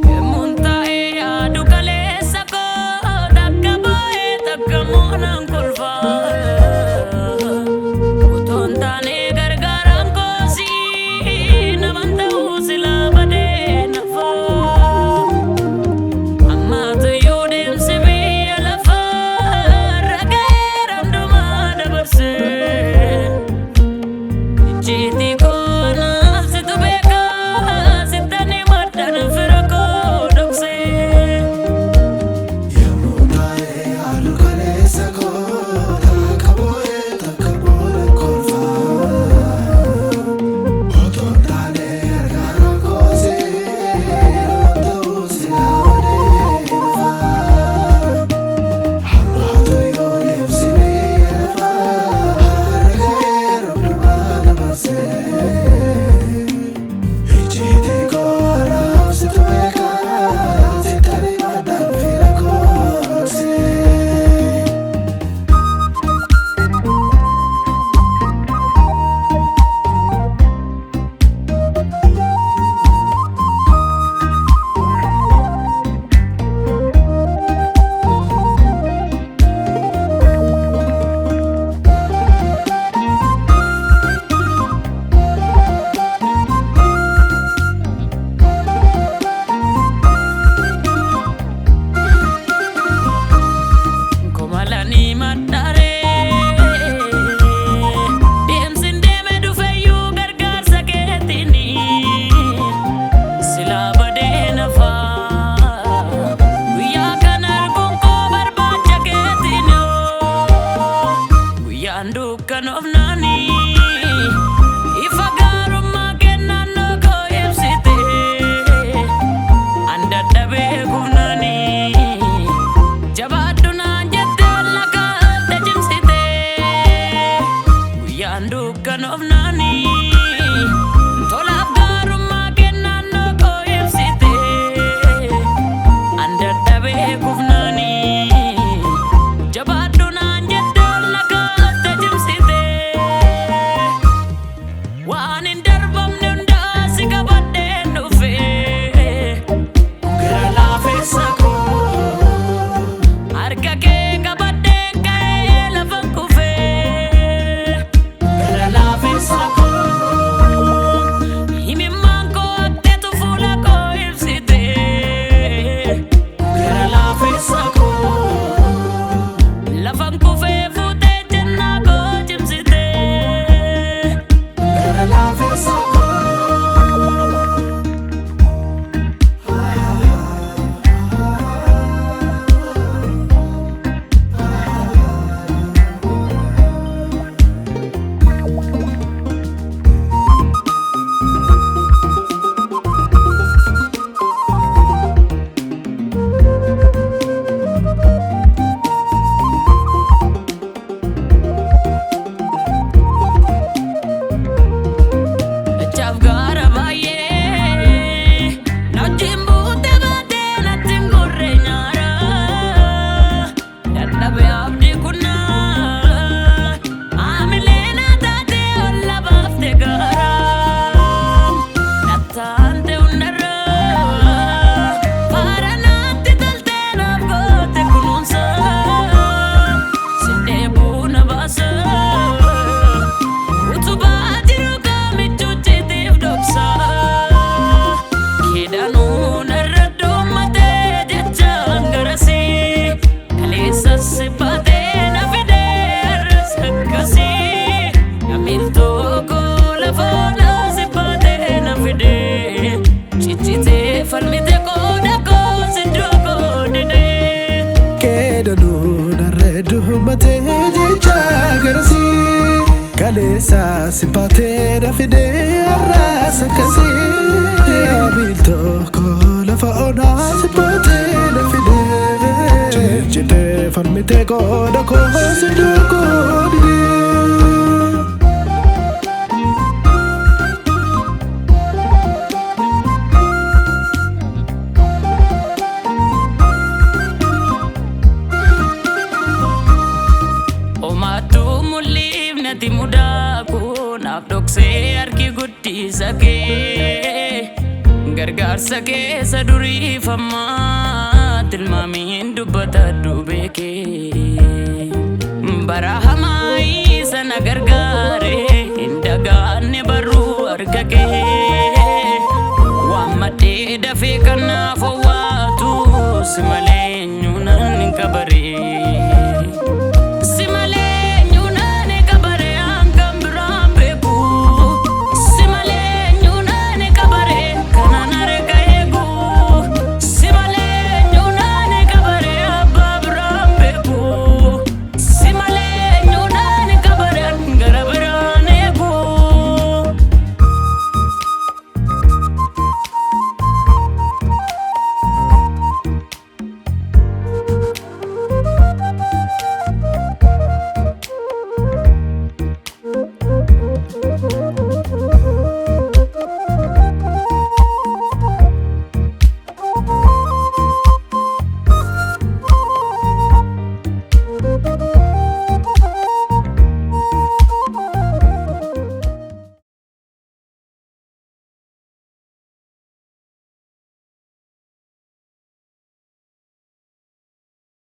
Yemmuun taa'ee yaadu kaleessa koo takka boo'ee takka moonaan kolfaa. Utuun taanee gargaaraan koosii naman ta'uu silaa badee nafaa. Ammaatu iyyuu deemsi biyya lafaa raga'eera hundumaa dabarsee. Icciitii koo naaf situ beekaa sittani maddan fira koo dhoksee. Yemmuu taa'ee yaadu kaleessa koo takka boo'ee takka booda kolfaa. Otoon taanee gargaaraan koosee nama ta'uu silaa badee nafaa. Ammaatu yoo deemsi biyya lafaa har'a ga'eera hundumaa dabarsee. Icciitii koo naaf situ beekaa sittani maddaan fira koo dhoksee. Komalanii maddaree deemsi deeme dhufeyyuu gargaarsa keetiin silaa badee nafaa guyyaa kana arguun koo barbaacha keetiin guyyaan dukkanoofnaanii ifa gaarummaa kennannoo koo ibsite an dadhabee kufnaanii. Jabaadhu naan jette olla kaalte cimsite guyyaan dukkanoofnaanii tolaaf gaarummaa kennannoo koo ibsite an dadhabee kufnaanii jabaadhu naan jette olla kaalte cimsite waan hin darbamne hundaa si qabadheen dhufee Gara laafessa koo Harka kee qabadheen ka'ee lafan kufee. gara laafessa koo Himimmaan koo akteetu fuula koo ibsite. gara laafessa koo Lafan kufee fuutee jennaa koo cimsite. gara laafessa koo. Dachaaf gaara baay'ee na wajjin buutee baatee natti hin gurre nyaara. Dadhabee abdii kunnaa haamilee na taatee olla baaftee gaara. Nattaante hundarra faara natti toltee naaf goote kunuunsa. Sindee buuna baasa. Utubaa jiru kaamichuuchitiif dhoksa. Keedanuu narra doommatee jechaan garasii. Kaleessas baatee na fidee har'as akkasii. Namiltoo koo lafoo naasi baatee na fidee. Ciccitee falmite qooda koo siddoo koo didee. Keedanuu narra duubatee jecha garasii kaleessa simpaatee na fidee har'as akkasii miiltoo koo lafa onaa simpaatee na fidee ciccitee falmitee qooda koo siddoo koo didee. Dhoksee harki guddisa kee gargaarsa keessa duriifamaa tilmaamiin dubbatadhu beekee. Bara hamaa sana gargaare hin dagaanne barruu harka kee. Waan maddee dafee kanaaf owwaatu si malee.